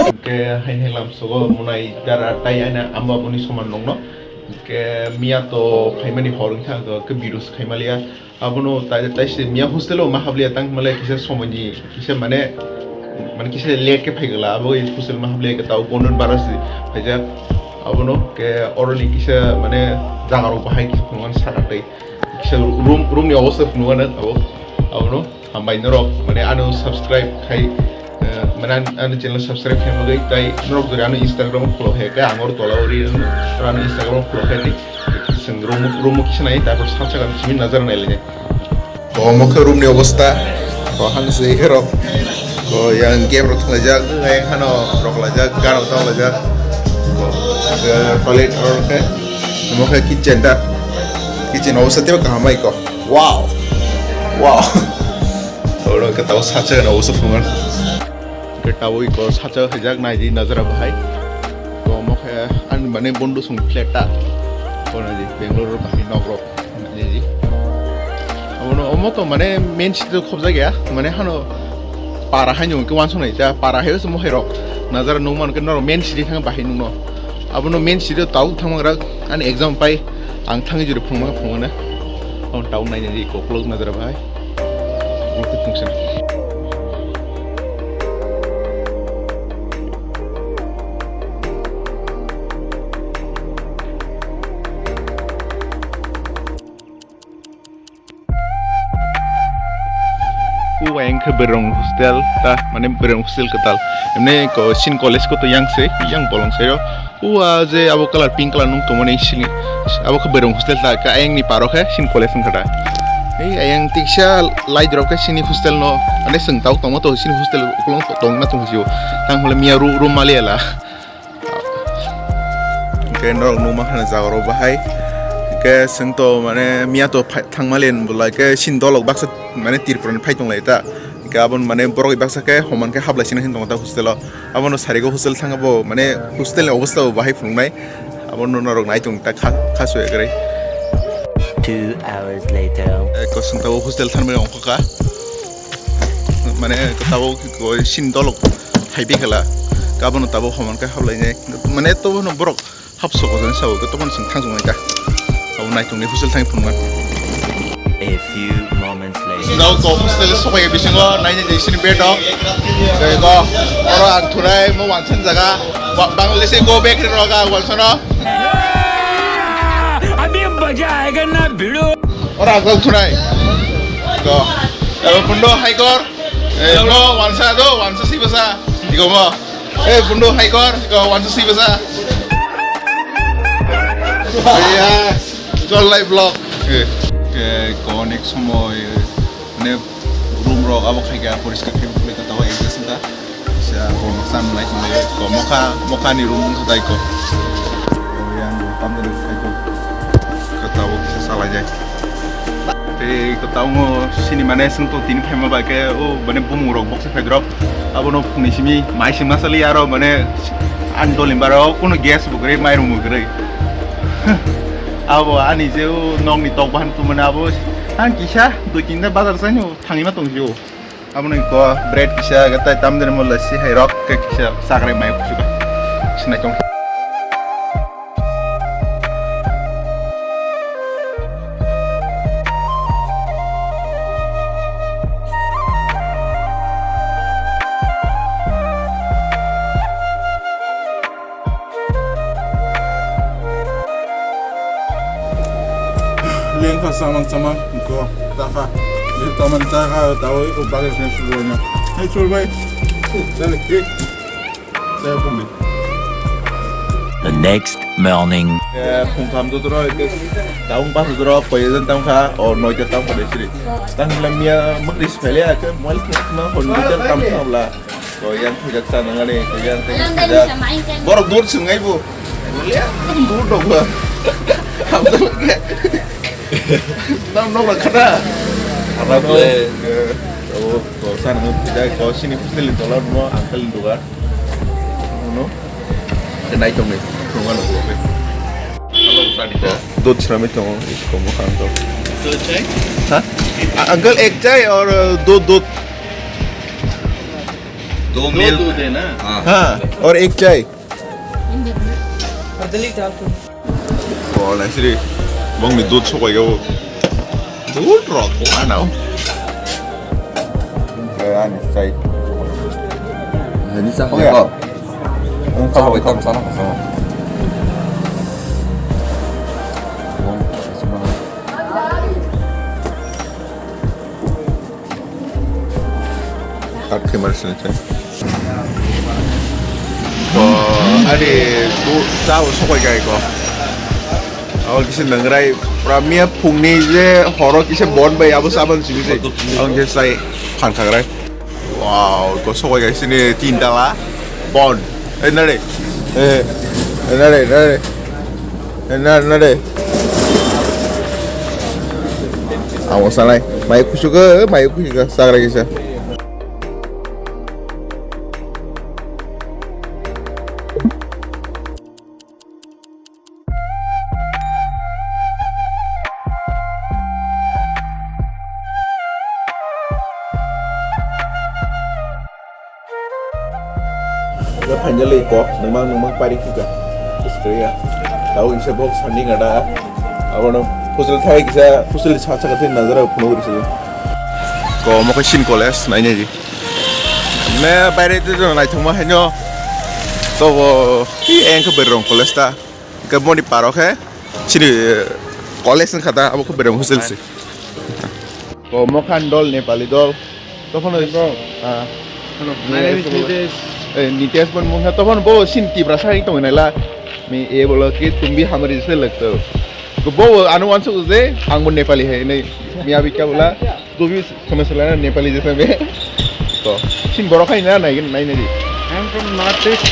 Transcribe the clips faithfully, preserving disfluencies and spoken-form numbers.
Hwnkhe haini lamsogo munai dara tai aina amba boni soman nongno. Hwnkhe miya to phaimani hor wngkha, hwnkhe video se khaimaliya. Abono tai, tai se miya hostel o ma habliya tang male kisa somoni kisa mane, mane kisa late khe phaigala abo hostel ma habliya khe tao bonun bara se phaijak. Abono ke oroni kisa mane jaga rok bahai kisa phunukmani saka tei kisa room, room ni obosta phunukmani abo. Abono hambai norok mane ano subscribe khai, eh, mane an-, ano channel subscribe khai bagwi tai norok jora ano Instagram follow khai khe angor tola uri ano Instagram follow khai tei. Chwng room, room kisa nai, tarpor sacha gana simi nazar nai le. Ko omo khe room ni obosta. Ko han se hero. Ko yang game rok thwlaijak, ngai hano rok laijak, gana rok thwlaijak. Ko, eh, toilet rok khe. Omo khe kitchen da. Kitchen obosta teibo kaham bai ko. Wow. Wow. Oro khe tao sacha gana obosta phungan. Khe tao iko sacha hajak nai di nazara bahai. Ko omo khe ani mane bondo song flat ta. Ko nai di Bangalore bahai nok rok. Nai di. Abono omo to mane main city to khobjak ya. Mane hano para hai nung ke wansong nai ta. Para hai se mohai rok. Nazara nung man ke norok main city thang bahai nung no. Abono main city tao thang rak ani exam pai. Ang thangwi juri phunukma phunukmano. Ang tao nai nai ko ukulok nazara bahai. Ukulok twi phunuksa. O ayang khe bwrwirok hostel ta, mane bwrwirok hostel kwtal. Emne ko sin college ko to yang se, yang bolong sayo. O a je abo colour pink colour nung tongmani sini, abo khe bwrwirok hostel ta, ka ayang ni paro khe sin college wngkha ta. Ei ayang tiksa light rok khe sini hostel no, mane swng tao tongma to sini hostel ukulung tongma tong sio. Tang hole miya ru-, room mali ala. Hwnkhe norok nukma khana jaga rok bahai. Hwnkhe chwng to mane miya to phai-, thangmali hinwi bolai khe chini dolok baksa mane Tripura ni phai tonglai ta. Hwnkhe aboni mane borok baksa khe homan khe hablai sina hin tongo ta hostel o. Abono sarigo hostel thangbo mane hostel ni obosta bo bahai phunuknai. Abono norok nai tong ta kha, kha soya kwrwi. Two hours later. Eh, kosong tabo hostel tharmani ongkha kha. Mane tabo sini dolok hai bikhala. Abono tabo homan khe hablai nai. Mane to bono borok hap soko jani sao, to bono chwng thang jong nai ta. Abo nai tongni hostel thang phunukma. A few moments later. Nao ko hostel sobai bisingo nai ni sini bed rok. Tei ko oro ang thunai mo wansan jaga. Wa-, Bangladesh go back ri roga wansan no. Abhi maza aayega na bhidu. Oro ang thunai. Ko. Abo bundo hai kor. Eh, mo wansa do, wansa si basa. Digo mo. Eh, bundo hai kor, ko wansa si basa. Iya, jol lai vlog. Eh, eh, ko next somoy, eh, mane room rok abo khai kha poriskar khe bukle ka tawa adjust wngkha. Kisa ko sam lai ko mokha, mokha ni room wngkha tai ko. Ko yang tam de khai ko. Ka tawa kisa salai jai. Tei kwtal no sini mane swng to tini phaima bai khe o mane bumung rok boksa phai drop. Abono phungni simi mai sima sali aro mane ani dol ni bara o kuno gas bo kwrwi mairum bo kwrwi. Abo ani je o nokni tok bahan tu mane abo ang kisa dui tinta bazar sai no thangwi ma tong sio. Aboni ko bread kisa, gatai tamdini mo lassi hai rok, ke kisa sakrai mai kusuka. Sinai tong. Lengkha samang samang ko taka. Lengkha man taka tawi ko bagir sen sulwanya. Hey sulwai. Dale, hey. Saya pumi. The next morning. Eh, phung kam tu tro, ke daung pas tu tro, poi jan tam kha, or noi ke tam kha de sri. Tang lamia makris pele ake, mual ke na hon bijar tam kha bla. Ko yang thujak sa nangani, ko yang thujak. Borok dur swngai bo. Dur dok ba. Hamsa lage. Nam nok la khata. Khata ble. O, ko sa nang thujak, ko sini hostel ni tola no, uncle ni dugar. No. Kenai tong ni. Tong ano ko. Dud srami tong, ko mo khang to. Ha? Uncle, ek chai or, uh, dud, dud. दो मिल्क। दो दूध है ना? हाँ। हाँ, और एक चाय। और दलिया डाल दो। Oh, naisiri, bongni dud sokoigo. Dud rok, ano. Eh, ani chai. Ani sa. Oh, ya. Ang sa, wait, tam sana. Kat khimar sini chai. Ko, ani tu sa sokoi gai ko. Awal kisi nangrai pramia phungni je horo kisa bon bai abo saban sibisi. Ang je sai phan khagrai. Wow, ko sokoi gai sini tin tala bon. Eh, nare. Eh, eh, nare, nare. Eh, nare, nare. Amo salai. Mai kusuka, mai kusuka, sagra kisa. Finally, ko, nangmang, nangmang pari kika. Australia. Tau isa box sanding ada. Abono, fusil thai kisa, fusil sa sa katin nazar, puno kisa. Ko, mo ko Shin College, nai nai. Me baire te jona naithokma haino. To bo, i engkhe Berrong College ta. Ke moni paro khe. Chini, eh, college wngkha ta, abo khe Berrong hostel se. Ko mokhan dol, Nepali dol. Tophano, ah. Hello, my name is Nitesh. Eh, Nitesh bon mungkha. Tophano bo sin Tiprasa hai tong naila. Mi e bolo ki tum bhi hamari jaise lagte ho. Ko bo anu wansu uje, ang bo Nepali hai nei. Mi abhi kya bola? Tu bhi samajh le na, Nepali jaisa bhi. To, sin borok hai na, nai, nai, nai di. I am from North East.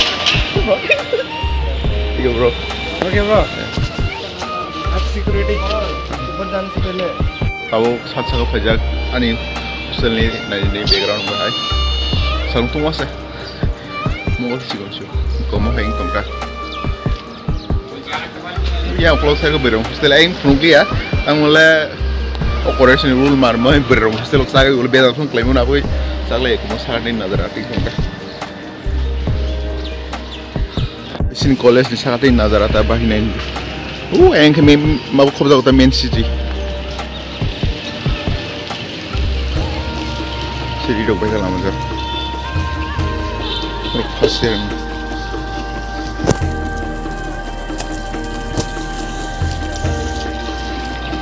Yo, bro. Okay, bro. Aap security upar jane se pehle. Abo sat saka phaijak ani hostel ni nai, nai background bo hai. Salung tungma se. Mo si gon su. Komo hai tongka. Ya, ulo sai ko Berrong hostel, ang phunukliya. Ang le operation rule mar mai Berrong hostel sai ko beda phun klai mun aboi. Saklai ko sara ni nazar ati ko. Sin college ni saka tei nazar ata bahinai. U, ang khe main, ma khobjak ta main city. Siri rok bai lama jak. Rok first year.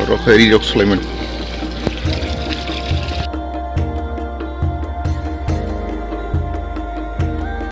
Rok ri rok Sulaiman.